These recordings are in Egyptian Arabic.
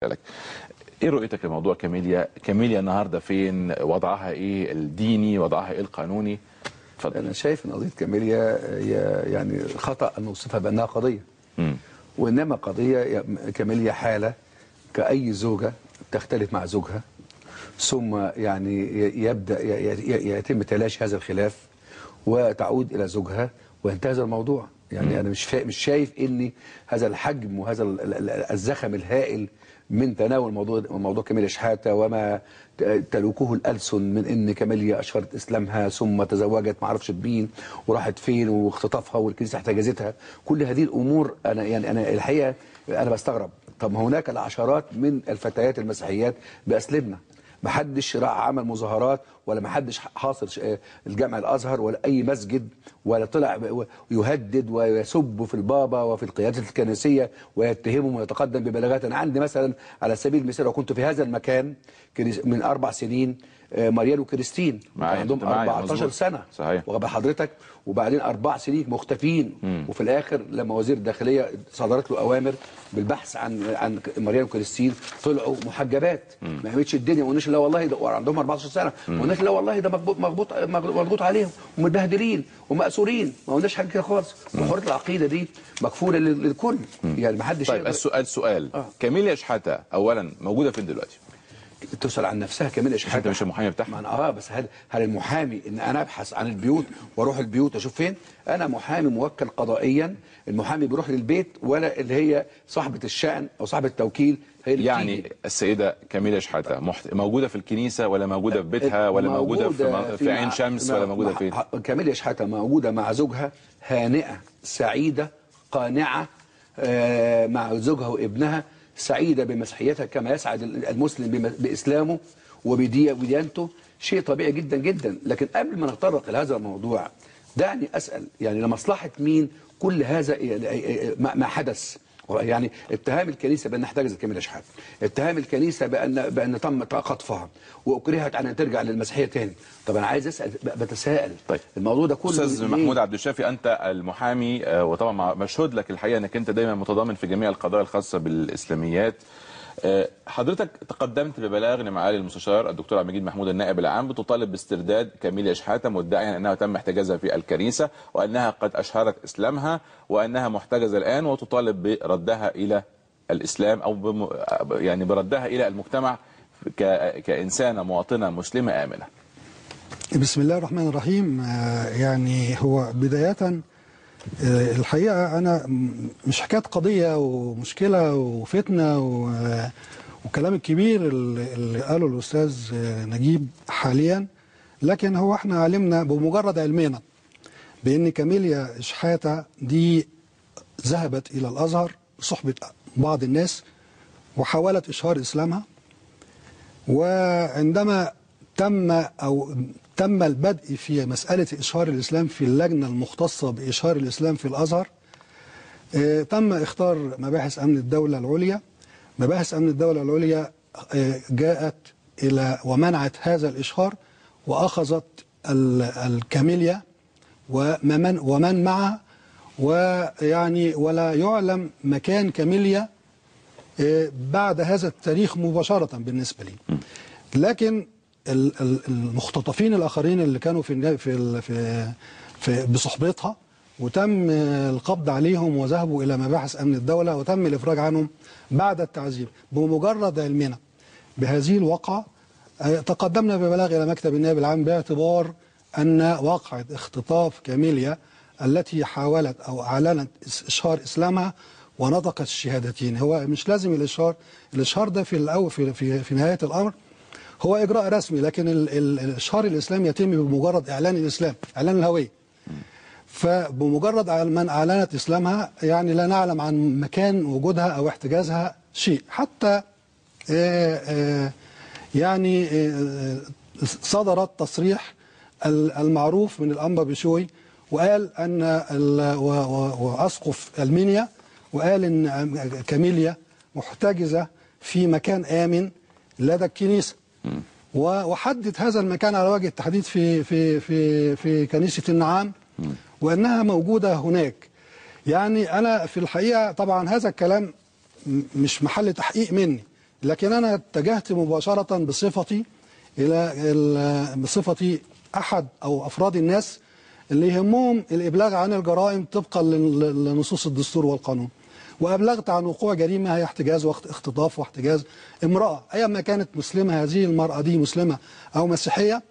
لك. ايه رؤيتك لموضوع كاميليا؟ كاميليا النهارده فين؟ وضعها ايه الديني؟ وضعها ايه القانوني؟ اتفضل. انا شايف ان قضية كاميليا يعني خطا ان نوصفها بانها قضية. وانما قضية كاميليا حاله كأي زوجه تختلف مع زوجها، ثم يعني يبدا يتم تلاشي هذا الخلاف وتعود الى زوجها وينتهي هذا الموضوع. يعني انا مش شايف ان هذا الحجم وهذا الزخم الهائل من تناول موضوع كاميليا شحاتة وما تلوكه الألسن من ان كاميليا اشهرت اسلامها ثم تزوجت ما اعرفش بمين وراحت فين واختطافها والكنيسة احتجزتها، كل هذه الامور انا يعني انا الحقيقة انا بستغرب. طب ما هناك العشرات من الفتيات المسيحيات باسلمنا، ما حدش راح عمل مظاهرات ولا ما حدش حاصر الجامع الازهر ولا اي مسجد ولا طلع يهدد ويسب في البابا وفي القيادات الكنسيه ويتهمهم ويتقدم ببلاغات. انا عندي مثلا على سبيل المثال وكنت في هذا المكان من 4 سنين ماريان وكريستين عندهم 14 سنة، صحيح، واخد حضرتك، وبعدين 4 سنين مختفين. وفي الاخر لما وزير الداخلية صدرت له اوامر بالبحث عن ماريان وكريستين طلعوا محجبات. ما قامتش الدنيا، ما قلناش لا والله ده عندهم 14 سنة، ما قلناش لا والله ده مضغوط عليهم ومتبهدلين ومأسورين، ما قلناش حاجة كده خالص. وحريه العقيدة دي مكفوله للكل، يعني ما حدش. طيب السؤال سؤال كاميليا شحاتة اولا موجودة فين دلوقتي؟ تسأل عن نفسها كاميليا شحاتة. انت مش المحامي بتاعها؟ بس هل المحامي ان انا ابحث عن البيوت واروح البيوت اشوف فين؟ انا محامي موكل قضائيا، المحامي بيروح للبيت ولا اللي هي صاحبة الشأن او صاحبة التوكيل هي اللي يعني بتيجي. السيدة كاميليا شحاتة موجودة في الكنيسة ولا موجودة في بيتها ولا موجودة في عين شمس ولا موجودة فين؟ كاميليا شحاتة موجودة مع زوجها، هانئة سعيدة قانعة مع زوجها وابنها، سعيدة بمسيحيتها كما يسعد المسلم بإسلامه وبديانته، شيء طبيعي جدا جدا. لكن قبل ما نتطرق لهذا الموضوع دعني أسأل، يعني لمصلحة مين كل هذا ما حدث؟ يعني اتهام الكنيسة بأن احتجزت كاميليا شحاتة، اتهام الكنيسة بأن تم خطفها وأكرهت على أن ترجع للمسيحية تاني. طب أنا عايز أسأل، بتساءل. طيب الموضوع ده كله. أستاذ محمود عبد الشافي، أنت المحامي، وطبعا مشهود لك الحقيقة أنك أنت دايما متضامن في جميع القضايا الخاصة بالإسلاميات. حضرتك تقدمت ببلاغ لمعالي المستشار الدكتور عبد المجيد محمود النائب العام بتطالب باسترداد كاميليا شحاتة، مدعيا انها تم احتجازها في الكنيسة وانها قد اشهرت اسلامها وانها محتجزه الان، وتطالب بردها الى الاسلام او يعني بردها الى المجتمع كانسانه مواطنه مسلمة امنه. بسم الله الرحمن الرحيم. يعني هو بداية الحقيقة أنا مش حكاية قضية ومشكلة وفتنة والكلام الكبير اللي قاله الأستاذ نجيب حاليا، لكن هو احنا علمنا بمجرد علمنا بأن كاميليا شحاتة دي ذهبت إلى الأزهر بصحبة بعض الناس وحاولت إشهار إسلامها، وعندما تم البدء في مسألة إشهار الإسلام في اللجنة المختصة بإشهار الإسلام في الأزهر، تم اختار مباحث أمن الدولة العليا. مباحث أمن الدولة العليا جاءت إلى ومنعت هذا الإشهار وأخذت الكاميليا ومن معها، ويعني ولا يعلم مكان كاميليا بعد هذا التاريخ مباشرة بالنسبة لي. لكن المختطفين الآخرين اللي كانوا في في في بصحبتها وتم القبض عليهم وذهبوا إلى مباحث أمن الدولة وتم الإفراج عنهم بعد التعذيب. بمجرد علمنا بهذه الواقعة تقدمنا ببلاغ إلى مكتب النائب العام باعتبار أن واقعة اختطاف كاميليا التي حاولت أو أعلنت إشهار إسلامها ونطقت الشهادتين. هو مش لازم الإشهار، الإشهار ده في الأول في نهاية الأمر هو إجراء رسمي، لكن الإشهار الإسلامي يتم بمجرد إعلان الإسلام، إعلان الهوية. فبمجرد من أعلنت إسلامها يعني لا نعلم عن مكان وجودها أو احتجازها شيء. حتى يعني صدرت تصريح المعروف من الأنبا بشوي وقال أن وأسقف المنيا وقال أن كاميليا محتجزة في مكان آمن لدى الكنيسة، وحدد هذا المكان على وجه التحديد في في في في كنيسة النعام، وأنها موجودة هناك. يعني أنا في الحقيقة طبعا هذا الكلام مش محل تحقيق مني، لكن انا اتجهت مباشرة بصفتي بصفتي احد او افراد الناس اللي يهمهم الابلاغ عن الجرائم طبقا لنصوص الدستور والقانون، وابلغت عن وقوع جريمة هي احتجاز واختطاف واحتجاز امراة، ايا ما كانت مسلمة، هذه المراة دي مسلمة او مسيحية.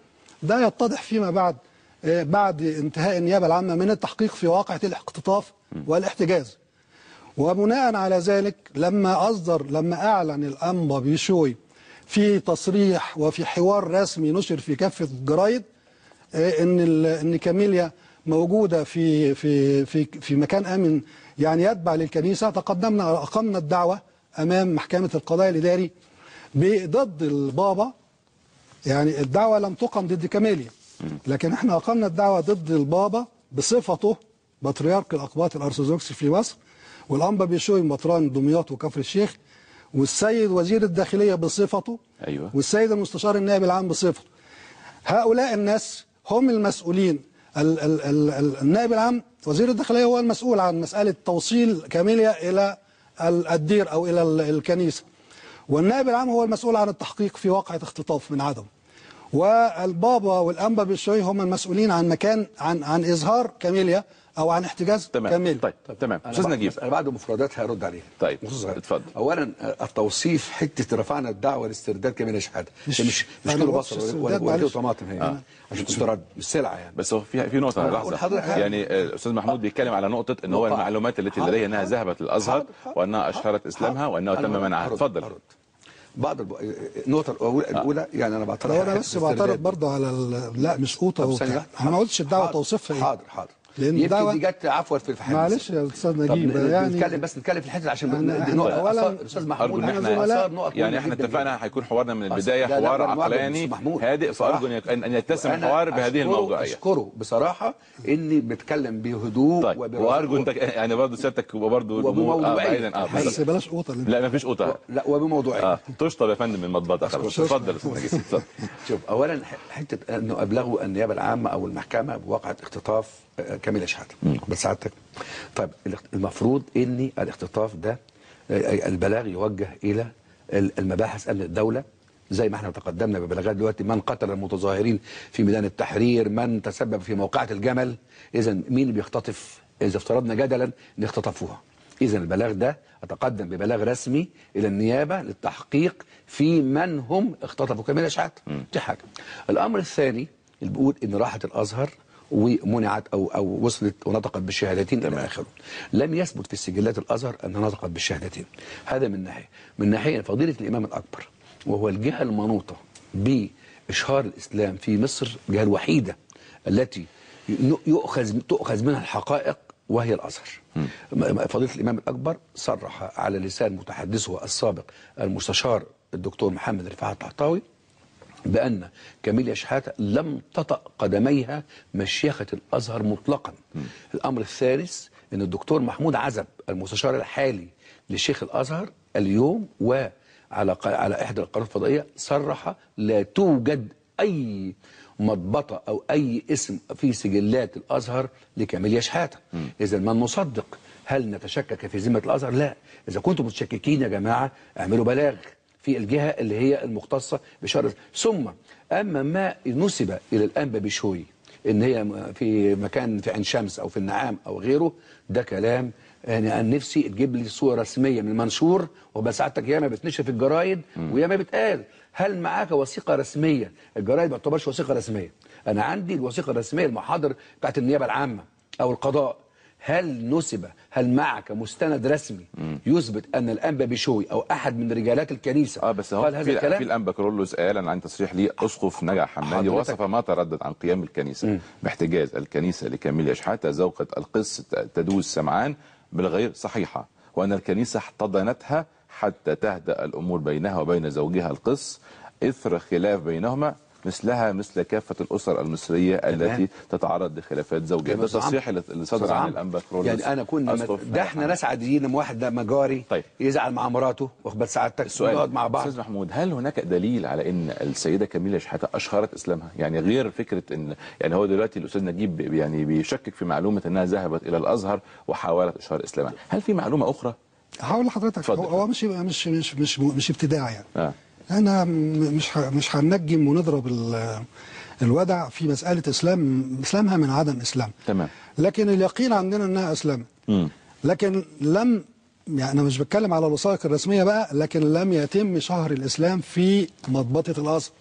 ده يتضح فيما بعد، بعد انتهاء النيابة العامة من التحقيق في واقعه الاختطاف والاحتجاز. وبناء على ذلك لما اعلن الانبا بيشوي في تصريح وفي حوار رسمي نشر في كافة الجرايد ان كاميليا موجودة في في في في مكان امن يعني يتبع للكنيسة، تقدمنا اقمنا الدعوة امام محكمة القضاء الاداري ضد البابا. يعني الدعوة لم تقم ضد كاميليا، لكن احنا اقمنا الدعوة ضد البابا بصفته بطريرك الاقباط الارثوذكس في مصر، والانبا بيشوي مطران دمياط وكفر الشيخ، والسيد وزير الداخلية بصفته، أيوة، والسيد المستشار النائب العام بصفته. هؤلاء الناس هم المسؤولين. النائب العام وزير الداخلية هو المسؤول عن مسألة توصيل كاميليا إلى الدير أو إلى الكنيسة، والنائب العام هو المسؤول عن التحقيق في واقعة اختطاف من عدم، والبابا والأنبا بيشوي هم المسؤولين عن مكان عن إظهار كاميليا أو عن احتجاز كاميليا. طيب تمام. أستاذ نجيب، أنا بعد مفرداتها هرد عليها. طيب اتفضل. أولا التوصيف، حتة رفعنا الدعوة لاسترداد كاميليا شحاتة، مش كيلو بصل ولا كيلو طماطم هي عشان تسترد، مش سلعة يعني. بس هو في نقطة، لحظة، يعني الأستاذ محمود بيتكلم على نقطة إن هو المعلومات التي لديه أنها ذهبت للأزهر وأنها أشهرت إسلامها وأنه تم منعها. اتفضل. بعض النقطة الأولى يعني أنا بعترض، أنا بس بعترض برضه على لا مش قوطة، أنا ما قلتش الدعوة توصيفها إيه. حاضر حاضر، لان الدعوة دي جت عفوا في الحديث. معلش يا استاذ نجيب، يعني نتكلم بس نتكلم في الحتة عشان اولا الاستاذ محمود احنا يعني احنا اتفقنا هيكون حوارنا من البداية حوار عقلاني هادئ، فارجو ان يتسم الحوار بهذه الموضوعية. اشكره بصراحة اني بتكلم بهدوء. طيب، وارجو انت يعني برضه سيادتك وبرضه وبموضوعيه، بس بلاش قوطه. لا مفيش قوطه، لا وبموضوعيه. تشطب يا فندم المضبطه خلاص. اتفضل يا استاذ نجيب، اتفضل. شوف، اولا حتة انه ابلغوا النيابة العامة او المحكمة بواقعه اختطاف كاميليا شحاتة، بس سعادتك. طيب المفروض ان الاختطاف ده البلاغ يوجه الى المباحث امن الدولة، زي ما احنا تقدمنا ببلاغات دلوقتي، من قتل المتظاهرين في ميدان التحرير، من تسبب في موقعة الجمل. اذا مين اللي بيختطف؟ اذا افترضنا جدلا ان اختطفوها، اذا البلاغ ده اتقدم ببلاغ رسمي الى النيابة للتحقيق في من هم اختطفوا كاميليا شحاتة. دي حاجة. الامر الثاني اللي بيقول ان راحت الازهر ومنعت او وصلت ونطقت بالشهادتين الى اخره. لم يثبت في سجلات الازهر انها نطقت بالشهادتين. هذا من ناحية. من ناحية فضيلة الامام الاكبر، وهو الجهة المنوطة باشهار الاسلام في مصر، الجهة الوحيدة التي تؤخذ منها الحقائق وهي الازهر. فضيلة الامام الاكبر صرح على لسان متحدثه السابق المستشار الدكتور محمد رفاعة الطحطاوي بأن كاميليا شحاتة لم تطأ قدميها مشيخة الأزهر مطلقا. الأمر الثالث أن الدكتور محمود عزب المستشار الحالي لشيخ الأزهر اليوم وعلى على إحدى القنوات الفضائية صرح لا توجد أي مضبطة أو أي اسم في سجلات الأزهر لكاميليا شحاتة. إذا من نصدق؟ هل نتشكك في ذمة الأزهر؟ لا. إذا كنتم متشككين يا جماعة اعملوا بلاغ في الجهة اللي هي المختصة بشر. ثم أما ما نسب إلى الأنبا بشوي إن هي في مكان في عين شمس أو في النعام أو غيره، ده كلام يعني أنا نفسي تجيب لي صورة رسمية من المنشور، وبساعتك ياما بتنشر في الجرايد وياما بتقال. هل معاك وثيقة رسمية؟ الجرايد ما تعتبرش وثيقة رسمية. أنا عندي الوثيقة الرسمية المحاضر بتاعت النيابة العامة أو القضاء. هل نسب، هل معك مستند رسمي يثبت ان الانبا بشوي او احد من رجالات الكنيسة بس هو قال هذا الكلام؟ في الانبا كرولوس قال، انا عندي تصريح ليه، اسقف نجع حمادي وصف ما تردد عن قيام الكنيسة باحتجاز الكنيسة لكاميليا شحاتة زوجة القس تدوس سمعان بالغير صحيحه، وان الكنيسة احتضنتها حتى تهدأ الامور بينها وبين زوجها القس اثر خلاف بينهما، مثلها مثل كافة الأسر المصرية التي تتعرض لخلافات زوجية. ده التصريح اللي صدر عن الأنبا كرولوس. يعني أنا كنا ده احنا ناس عاديين، لما واحد ده مجاري طيب يزعل مع مراته واخد بال سعادتك نقعد مع بعض. أستاذ محمود، هل هناك دليل على أن السيدة كاميليا شحاتة أشهرت إسلامها؟ يعني غير فكرة أن يعني هو دلوقتي الأستاذ نجيب يعني بيشكك في معلومة أنها ذهبت إلى الأزهر وحاولت إشهار إسلامها، هل في معلومة أخرى هقول لحضرتك، هو مش مش مش مش مش ابتداع يعني. انا مش هننجم ونضرب الودع في مسالة اسلامها من عدم اسلام. تمام. لكن اليقين عندنا انها اسلمت. لكن لم، يعني انا مش بتكلم على الوثائق الرسمية بقى، لكن لم يتم شهر الاسلام في مضبطه الازهر.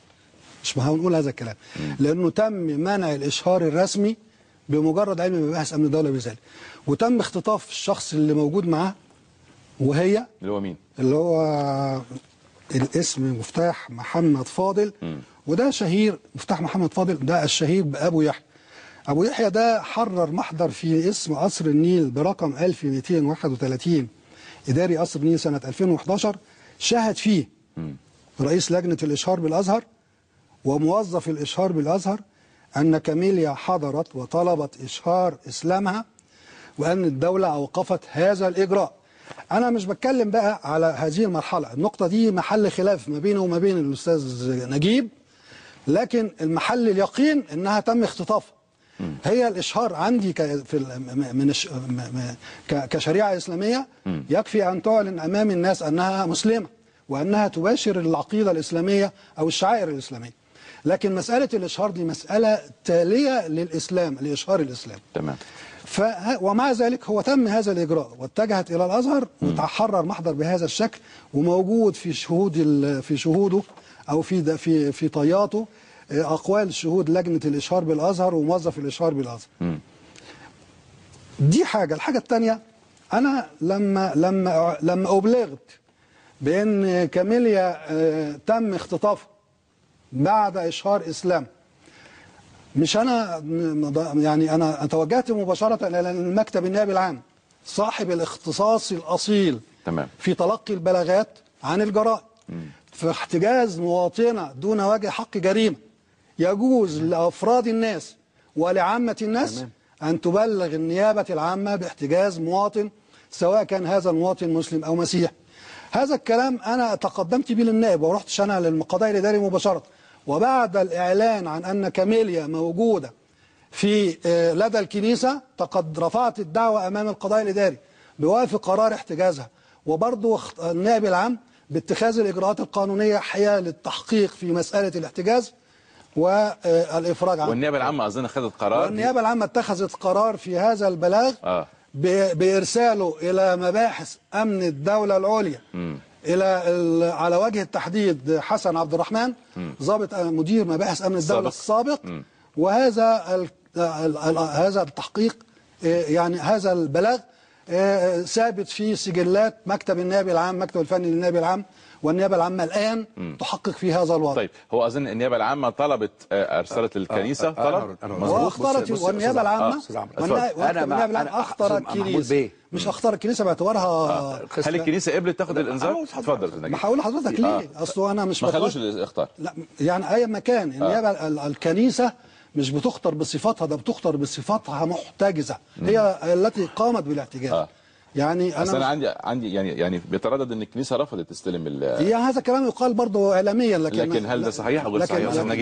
مش هنقول هذا الكلام، لانه تم منع الاشهار الرسمي بمجرد علم مباحث امن الدولة بذلك، وتم اختطاف الشخص اللي موجود معاه، وهي اللي هو مين؟ اللي هو الاسم مفتاح محمد فاضل. وده شهير، مفتاح محمد فاضل ده الشهير بأبو يحيى. أبو يحيى ده حرر محضر في اسم قصر النيل برقم 1231 إداري قصر النيل سنة 2011، شهد فيه رئيس لجنة الإشهار بالأزهر وموظف الإشهار بالأزهر أن كاميليا حضرت وطلبت إشهار إسلامها، وأن الدولة أوقفت هذا الإجراء. أنا مش بتكلم بقى على هذه المرحلة، النقطة دي محل خلاف ما بينه وما بين الأستاذ نجيب، لكن المحل اليقين أنها تم اختطافها. هي الإشهار عندي كشريعة إسلامية يكفي أن تعلن أمام الناس أنها مسلمة وأنها تباشر العقيدة الإسلامية أو الشعائر الإسلامية. لكن مسألة الإشهار دي مسألة تالية للإسلام، لإشهار الإسلام. تمام. ومع ذلك هو تم هذا الإجراء واتجهت إلى الأزهر وتحرر محضر بهذا الشكل، وموجود في شهود في شهوده أو في في في طياته أقوال شهود لجنة الإشهار بالأزهر وموظف الإشهار بالأزهر. دي حاجة. الحاجة الثانية، أنا لما لما لما أبلغت بأن كاميليا تم اختطافها بعد إشهار إسلام، مش أنا يعني أنا توجهت مباشرة إلى المكتب النائب العام صاحب الاختصاص الأصيل. تمام. في تلقي البلاغات عن الجرائم، في احتجاز مواطنة دون وجه حق جريمة. يجوز لأفراد الناس ولعامة الناس. تمام. أن تبلغ النيابة العامة باحتجاز مواطن، سواء كان هذا المواطن مسلم أو مسيحي. هذا الكلام أنا تقدمت به للنائب ورحتش أنا للقضاء الإداري مباشرة. وبعد الإعلان عن أن كاميليا موجودة في لدى الكنيسة، قد رفعت الدعوة أمام القضاء الإداري بوافق قرار احتجازها، وبرضه النائب العام باتخاذ الإجراءات القانونية حيال التحقيق في مسألة الاحتجاز والإفراج عنه. والنيابة العامة أظن أخذت قرار. والنيابة العامة اتخذت قرار في هذا البلاغ بإرساله إلى مباحث أمن الدولة العليا، إلى على وجه التحديد حسن عبد الرحمن، ضابط مدير مباحث أمن الدولة السابق. وهذا هذا التحقيق، يعني هذا البلاغ ثابت في سجلات مكتب النائب العام، مكتب الفني للنائب العام، والنيابة العامة الآن تحقق في هذا الوضع. طيب، هو أظن النيابة العامة طلبت، أرسلت للكنيسة طلب، مظبوط. والنيابة العامة والنيابة العامة أخطرت الكنيسة، مش أخطر الكنيسة باعتبارها. هل الكنيسة قبلت تاخد الإنذار؟ اتفضل. ما هقول لحضرتك ليه، أصله أنا مش ما خلوش الإخطار. لا، يعني أي مكان النيابة الكنيسة مش بتخطر بصفاتها، ده بتخطر بصفاتها محتجزة، هي التي قامت بالاحتجاز. يعني انا عندي يعني بيتردد ان الكنيسة رفضت تستلم هذا الكلام يقال برضه اعلاميا، لكن هل ده صحيح او غير صحيح؟